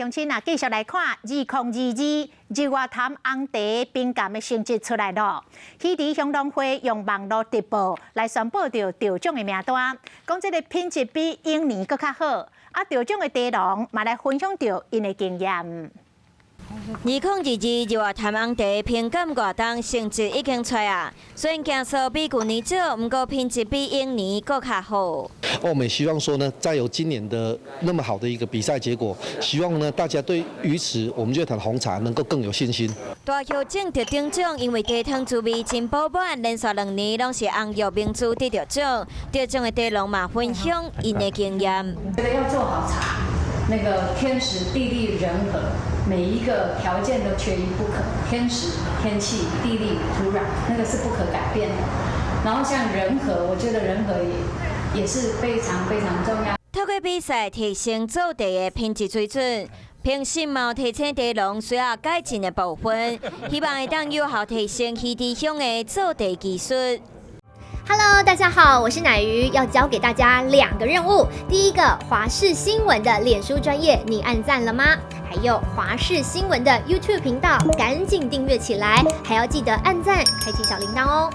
鄉親啊，繼續來看2022日月潭紅茶評鑑的成績出來囉。魚池鄉農會用網路直播來宣布著得獎的名單，講這个品質比往年閣較好。啊，得獎的茶農嘛來分享著𪜶的經驗。2022日月潭紅茶評鑑活動成績已經出來啊，雖然件數比舊年少，毋過品質比往年閣較好。我們也希望說呢，再有今年的那麼好的一個比賽結果，希望呢大家對魚池我們日月潭紅茶能夠更有信心。大葉種得頂獎，因為茶湯滋味真飽滿，連續2年攏是紅玉明珠得著獎。得獎的茶農嘛分享𪜶的經驗。覺得要做好茶，那個天時地利人和，每一個條件都缺一不可。天時、天氣、地利、土壤，那個是不可改變的。然後像人和，我覺得人和也是非常非常重要。透過比賽提升做茶的品質水準，評審嘛提醒茶農需要改進的部分，希望會當有效提升魚池鄉的做茶技術。 Hello，大家好，我是乃瑜，要交給大家兩個任務。第一個，華視新聞的臉書專頁，你按讚了嗎？還有華視新聞的 YouTube 頻道，趕緊訂閱起來，還要記得按讚，開啟小鈴鐺哦。